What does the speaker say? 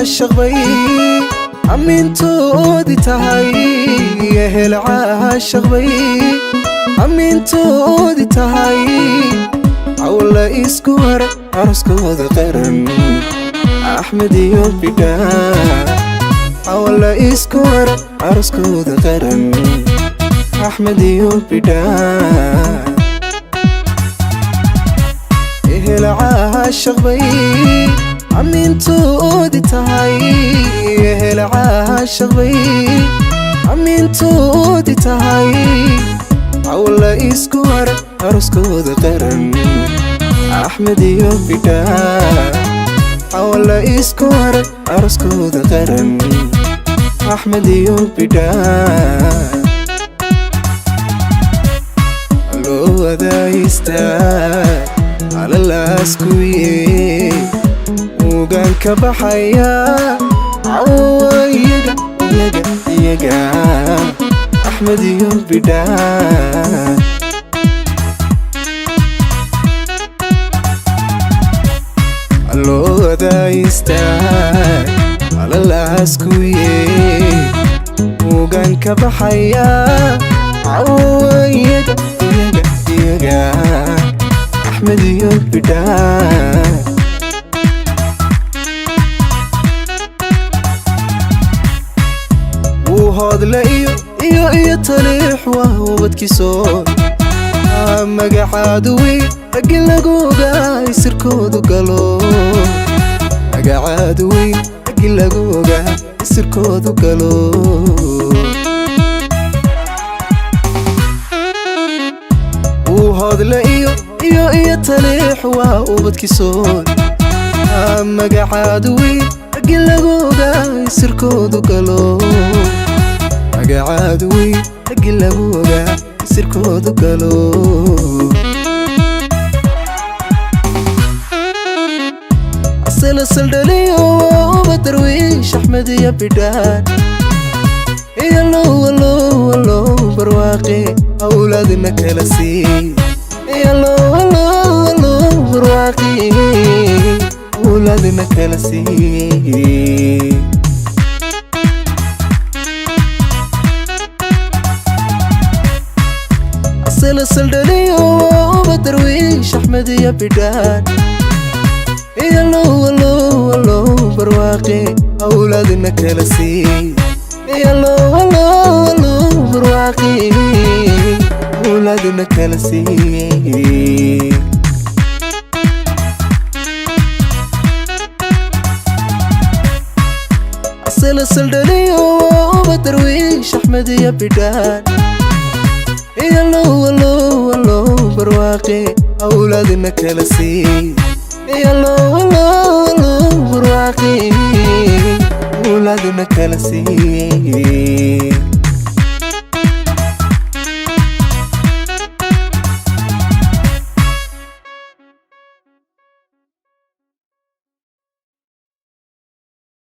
Caashaq bay ammintoodi tahay, ehel caashaq bay ammintoodi tahay. Cawla isku arag aroskooda qaran, Axmed iyo Bidhaan. Cawla isku arag aroskooda qaran, Axmed iyo Bidhaan. Ehel caashaq bay ammintoodi tahay, ehel caashaq bay ammintoodi tahay. Cawla isku arag aroskooda qaran, Axmed iyo Bidhaan. Cawla isku arag aroskooda qaran, Axmed iyo Bidhaan. Loo wadaystaa alalaaskuye ugaan ka baxaya cawa iyaga iyaga iyaga, Axmed iyo Bidhaan. Loo wadaystaa alalaaskuye ugaan ka baxaya cawa iyaga iyaga iyaga, Axmed iyo Bidhaan. Wuu hoodle iyo iyo iyo taliix waa ubadkiisoo magacaadu weyn, raggi lagu ogaa isirkoodu galo. Magacaadu weyn, raggi lagu ogaa isirkoodu galo. Wuu hoodle iyo iyo iyo taliix waa ubadkiisoon magacaadu weyn, raggi lagu ogaa isirkoodu galo. Magacaadu weyn, raggi lagu ogaa isirkoodu galo. Asalasal dhaliyo waa uba Darwiish, Axmed iyo Bidhaan. Iyo low low low barwaaqe awlaadna kala sii. Iyo low low low barwaaqe awlaadna kala sii. Asalasal dhaliyo waa uba Darwiish, Axmed iyo Bidhaan. Iyo low low low barwaaqe awlaadna kala sii. Iyo low low low barwaaqe awlaadna kala sii. Asalasal dhaliyo waa uba Darwiish, Axmed iyo Bidhaan. Iyo low low low barwaaqe awlaadna kala sii. Iyo low low low barwaaqe awlaadna kala sii.